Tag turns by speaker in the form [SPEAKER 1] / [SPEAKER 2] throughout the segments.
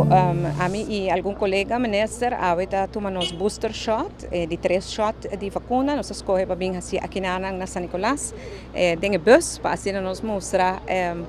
[SPEAKER 1] Anto ami y algun colega minister awe ta tuma nos booster shot, e di tres shot di vacuna. Nos a scoge pa bin haci akinanan na San Nicolas den e bus pa asina nos mustra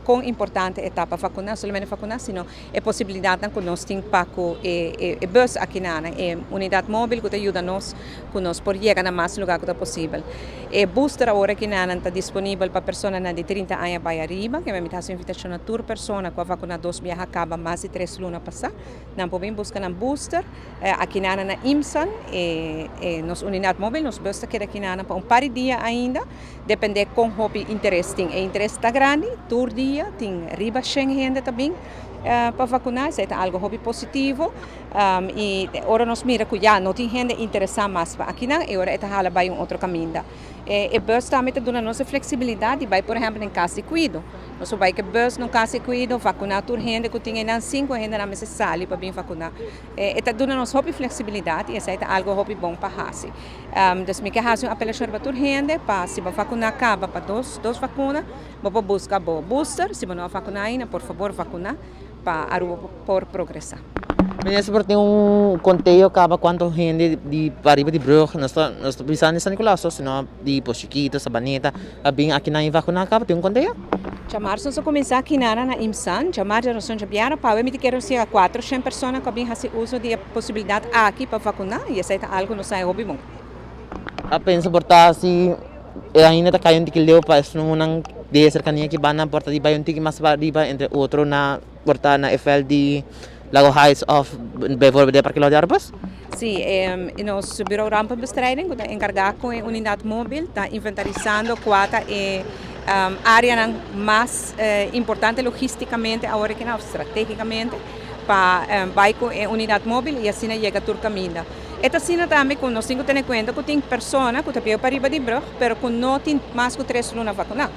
[SPEAKER 1] con importante e ta pa vacuna, no solamente vacuna sino e posibilidadnan cu nos tin pa cu e bus akinanan, e unidad mobil cu ta yuda nos cu nos por yega na mas lugar cu ta posibel. E booster awor akinanan ta disponibel pa personanan di 30 aña bay ariba, keme mi ta haci un invitacion na tur persona cu a vacuna dos biaha caba mas di 3 luna pasa, nan por bin busca nan booster akinanan na IMSAN. E nos unidad mobil, nos bus ta keda akinanan pa un par di dia ainda, depende con hopi interes tin. E interes ta grandi, tur dia tin riba 100 hende ta bin pa vacuna, esey ta algo hopi positivo y ora nos mira cu ya no tin hende interesa mas pa akinan, e ora e ta hala bay un otro caminda. E bus tambe ta duna nos e flexibilidad di bay por ehempel den cas di cuido. Nos por bay cu e bus na un cas di cuido, vacuna tur hende cu tin eynan, 5 hendenan mester sali pa bin vacuna. E ta duna nos hopi flexibilidad y esey ta algo hopi bon pa haci. Dus mi ke haci un apelacion riba tur hende pa si bo vacuna caba pa dos vacuna, bo por busca bo booster. Si bo no a vacuna ainda, por favor vacuna pa Aruba por progresa.
[SPEAKER 2] Minister, por tin un conteo caba cuanto hende di pariba di brug, nos ta nos ta bisa di San Nicolas so, sino di Pos Chiquito, Sabaneta, a bin aki nan y vacuna caba, tin un conteo?
[SPEAKER 1] Djamarzo nos a cuminsa aki nana na IMSAN, djamarzo nos a biara pawe mi ta kere nos yega 400 persona cu a bin haci uso di e posibilidad aki pa vacuna y esey ta algo nos a hopi bon.
[SPEAKER 2] A pensa por ta si e ainda ta cay un tiki leu pa esunnan di e cercania aki banda por ta di bay un tiki mas pariba entre otro na por ta na e veld di Lago Heights of bijvoorbeeld den parke di Arbus?
[SPEAKER 1] Sí, nos Bureau Rampenbestrijding cu ta encarga cu e unidad mobil ta inventarisando cua ta e areanan mas importante logisticamente awor aki of strategicamente pa bay cu e unidad mobil y asina yega tur caminda. E ta asina tambe cu nos tin cu tene cuenta cu tin persona cu ta pia pariba di brug pero cu no tin mas cu 3 luna vacuna.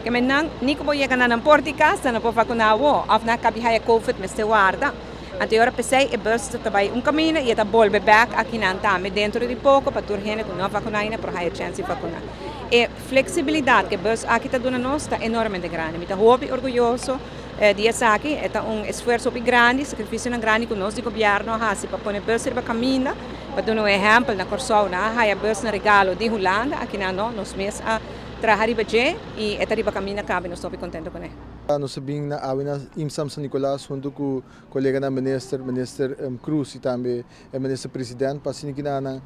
[SPEAKER 1] Ke men nan ni cu bo yega na nan por di cas nan no por vacuna awo of nan a cabi haya covid mester warda. Anto e ora pesey e bus ta bay un camino y e ta bolbe bek aki nan tambe dentro di poco pa tur hende cu no a vacuna ainda por haya chance di vacuna. E flexibilidad cu e bus aki ta duna nos ta enormemente grandi. Mi ta hopi orguyoso di esaki. E ta un esfuerzo hopi grandi, sacrificionan grandi cu nos di gobierno a haci pa pone bus riba caminda. Pa duna un ehempel, na Corsou nan a haya bus na regalo di Hulanda, aki nan no, nos mes a traha riba dje y e ta riba caminda caba y nos ta hopi contento cune.
[SPEAKER 3] Nos a bin na awe na IMSAM San Nicolas hunto cu coleganan minister, minister Croes y tambe e minister president pa asina kina nan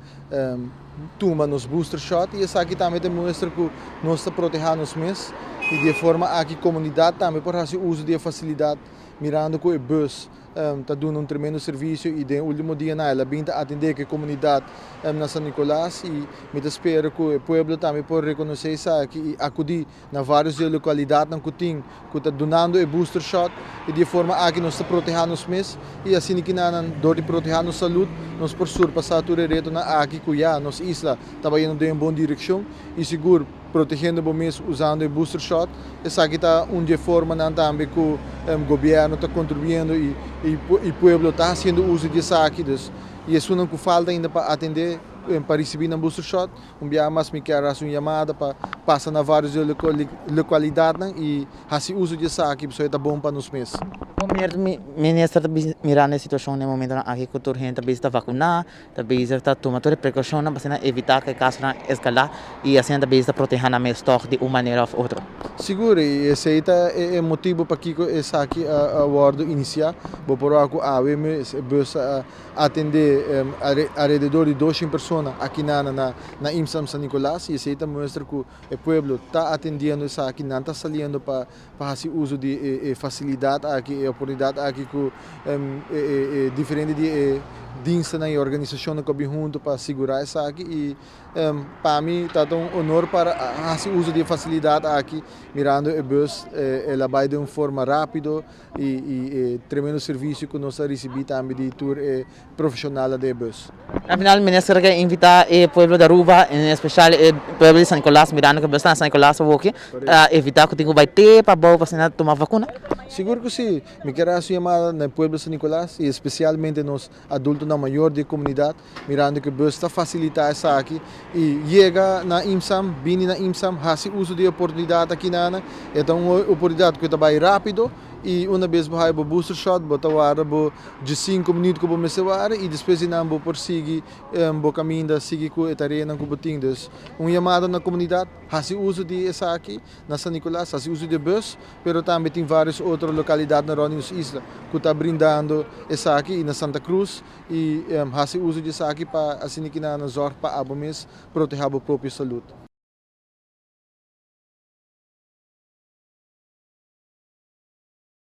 [SPEAKER 3] tuma nos booster shot y esaki tambe ta muestra cu nos ta proteha nos mes y di e forma aki comunidad tambe por haci uso di e facilidad mirando cu e bus ta duna un tremendo servicio y den ultimo dianan el a bin ta atende cu e comunidad na San Nicolas y mi ta spera cu e pueblo tambe por reconoce esaki y acudi na varios di e localidadnan cu tin cu ta dunando e booster shot y di e forma aki nos ta proteha nos mes y asina kinanan dor di proteha nos salud nos por surpasa tur e retonan aki cu ya nos isla ta bayendo den un bon direccion y sigur protegiendo bo mes usando e booster shot. Esaki ta un di e formanan tambe cu gobierno ta contribuyendo y y pueblo ta haciendo uso di esaki. Dus y esunnan cu falta ainda pa atende pa ricibi nan booster shot, un biaha mas mi kier haci un yamada pa pasa na varios di e localidadnan y haci uso di esaki pasobra e ta bon pa nos mes.
[SPEAKER 2] Minister ta mirando e situacion den momentonan aki cu tur hende ta bisa ta vacuna. Ta bezig ta tuma tur e prekoushonnan pa asina evitá ku e kasonan eskalá i asina ta bezig ta protehá nan mes tòg di un manera òf otro.
[SPEAKER 3] Sigur, i esei ta e motibu pakiko esaki a wòrdu inisiá. Bo por wak ku awe mes e bus a atendé alrededor di 200 persona aki na na IMSAM San Nicolas i esei ta muestra ku e pueblo ta atendiendo esaki, nan ta saliendo pa hasi uso di e fasilidat aki, e oportunidat aki ku e diferente di e dienstennan i organisashonnan ku a bin huntu pa sigurá esaki i pa mi ta un honor pa hasi uso di e fasilidat aki mirando e bus el a bai den un forma rápido i e tremendo servisio ku nos a risibí tambe di tur e profesionalnan den e bus.
[SPEAKER 2] Na final minister ke invita e pueblo di Aruba en especial e pueblo di San Nicolas mirando ku e bus ta na San Nicolas awoki a evita ku tin ku bai te pa abou pa asina tuma vakuna.
[SPEAKER 3] Sigur ku si, mi kier hasi un yamada na e pueblo di San Nicolas y especialmente nos adultonan mayor di e comunidad mirando ku e bus ta facilita esaki y yega na IMSAM, bini na IMSAM, hasi uso di e oportunidad aki nan, e ta un oportunidad ku ta bai rapido. I una bes bo haya bo booster shot, bo ta warda bo 15 minuut cu bo mester warda y despues nan bo por sigui bo caminda, sigui cu e tareanan cu bo tin. Dus un yamada na comunidad: haci uso di esaki na San Nicolas, haci uso di bus, pero tambe tin varios otro localidad na rond di isla cu ta brindando esaki y na Santa Cruz y haci uso di esaki pa asina cu nan zorg pa abo mes proteha bo propio salud.